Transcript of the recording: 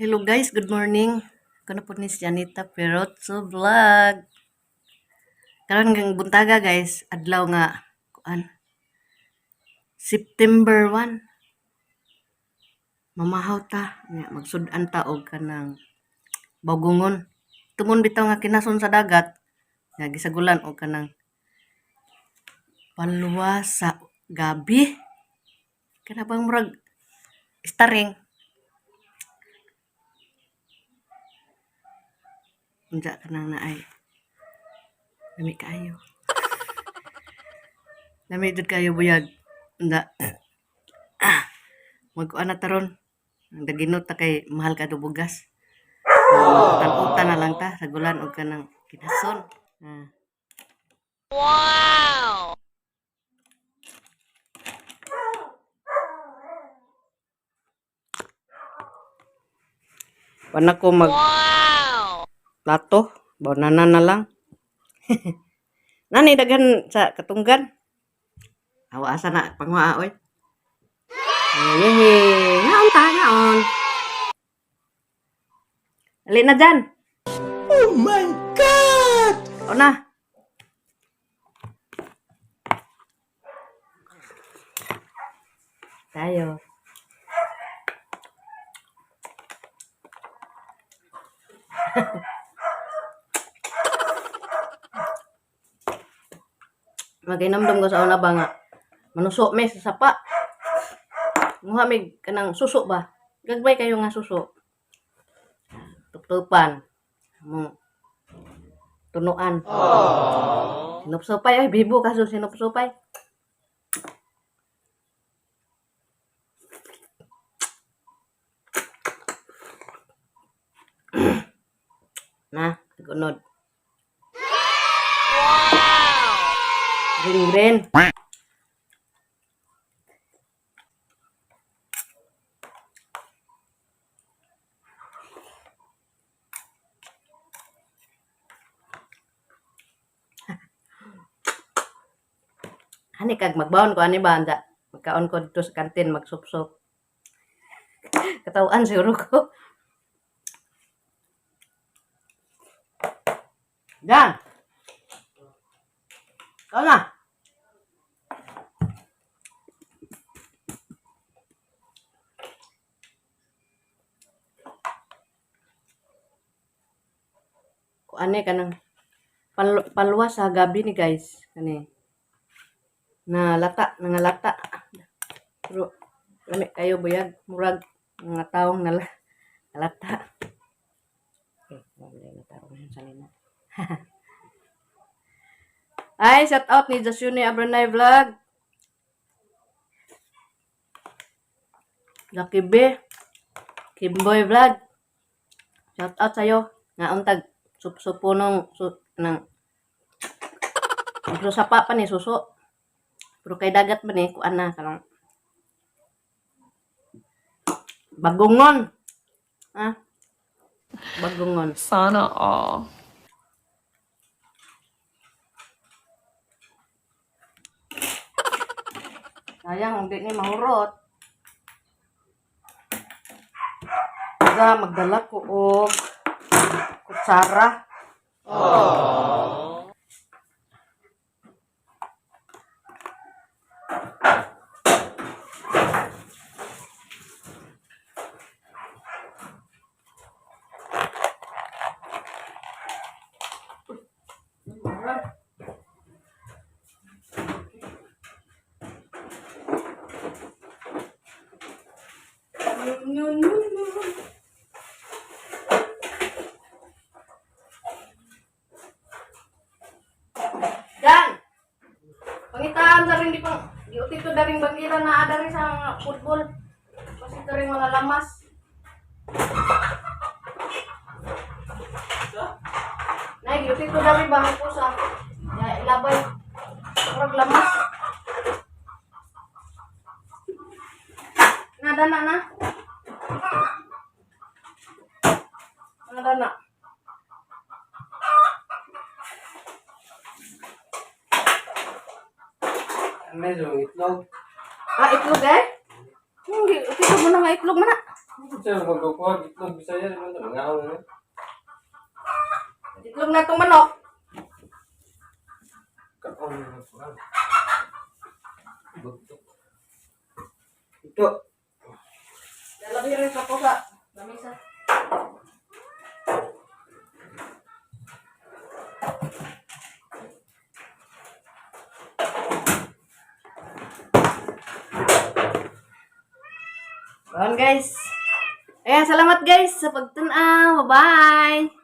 Hello guys, good morning. Ako na po ni si Janita Perotso Vlog. Karon ng buntaga guys, adlaw nga kuan September 1. Mamahaw ta nya magsud-an ta og kanang bagungon. Tumon bitaw nga kinason sa dagat nga gisagulan og kanang palwa sa gabi. Kana bang murag starring. Unsa kanang naay. Lami kaayo. Lami jud kayo buyag. Unda. Magkuan na taron. Ang daginot ta kay mahal ka bugas. Utan-utan na lang ta sagulan og kanang kinason. Ah. Wow. Wala ko mag plato, banana na lang. Nani daghan sa katunggan. Awa asa na pangwa oy. Yehe, ngaon ta ngaon. Dali na dyan. Oh my God! O na. Tayo. Maginamdam ko sa una ba nga. Manuso me sa sapa. Muha mig kanang suso ba? Gagmay kayo nga suso. Tuptupan. Mo tunuan. Sinupsupay ay bibo kaso sinupsupay. Na, gunod. Green green. Hani kag magbaon ko ani ba anda. Magkaon ko dito sa kantin magsupsop. Katawaan siguro ko. Yan. Ikaw na. Kuan ka nang palwa sa gabi ni guys. Kani. Na lata, nangalata. Pero lami kayo buyag, murag mga taong nalata. Okay, wala na tao ngayon sa lina. Ay, shout out ni Jasune Abranay Vlog. Lucky B. Kimboy Vlog. Shout out sa'yo. Nga untag sup-supo nung su, nang sapa pa ni suso. Pero kay dagat man eh, kuan na kanang bagungon. Ah. Bagungon. Sana all. Sayang, hindi ni mahurot. Ga, magdala ko og kutsara. No, no, no, no. Dan! Pangitaan sa rin di pang... Giuti to daring bangira na ada rin sa mga football. Kasi ito rin mga lamas. Nay, giuti to daring bang ko sa... Ya, ilabay. Murag lamas. Nada na na. Nada na. Medyo itlog. Ah, itlog eh? Hindi, ito mo na nga itlog man na. Ano siya magkukuha? Itlog Bisaya naman ito. Mga na. Itlog na itong manok. Kaon na kuha. Bagtok. Ito. Lalagay rin sa kusa. Lamisa. Ayan, guys. Ayan, salamat guys sa pagtanaw. Bye-bye.